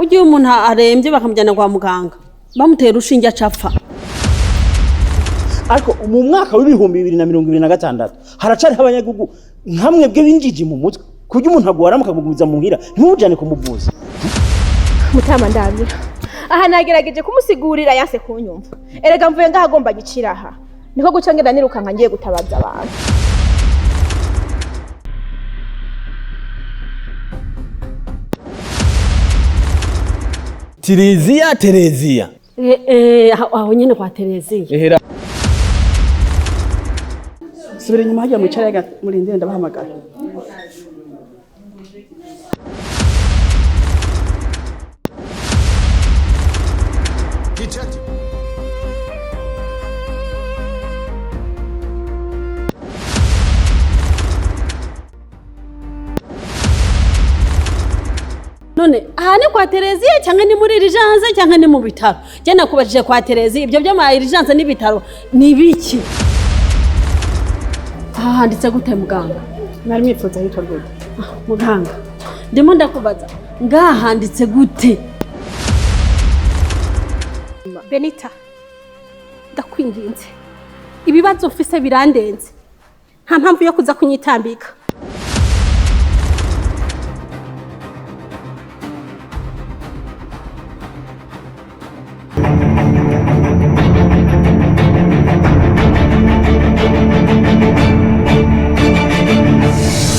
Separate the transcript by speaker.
Speaker 1: Burya iyo umuntu arembye bakamujyana kwa muganga bamutera urushinge acapfa.
Speaker 2: Ariko mu mwaka w'2026 haracariho abanyagihugu nkamwe bwe binjiji mu mutwe, kuburyo umuntu agwara mukamugumiza muhira ntimujane kumuvuza.
Speaker 3: Mutama ndabira aha, nagerageje kumusigurira yanse kunyumva. Erega mvuye ngaho agomba gicira aha, niko guca ngenda nirukanka ngiye gutabaza abantu.
Speaker 4: Tiriziya, Tereziya.
Speaker 1: Aho nyine kwa Tereziya.
Speaker 4: Ehera.
Speaker 5: Subira inyuma hajya mwicare, murindire ndabahamagara.
Speaker 1: None aha ni kwa Tereziya cyangwa ni muri irijanse cyangwa ni mu bitaro? Njye nakubajije kwa Tereziya, ibyo by'ama irijanse n'ibitaro ni biki? Aha handitse gute muganga?
Speaker 5: Mwari mwifuza hitwa gute?
Speaker 1: Muganga, ndimo ndakubaza, ngaha handitse gute? Benita, ndakwinginze, ibibazo mfise birandenze, nta mpamvu yo kuza kunyitambika.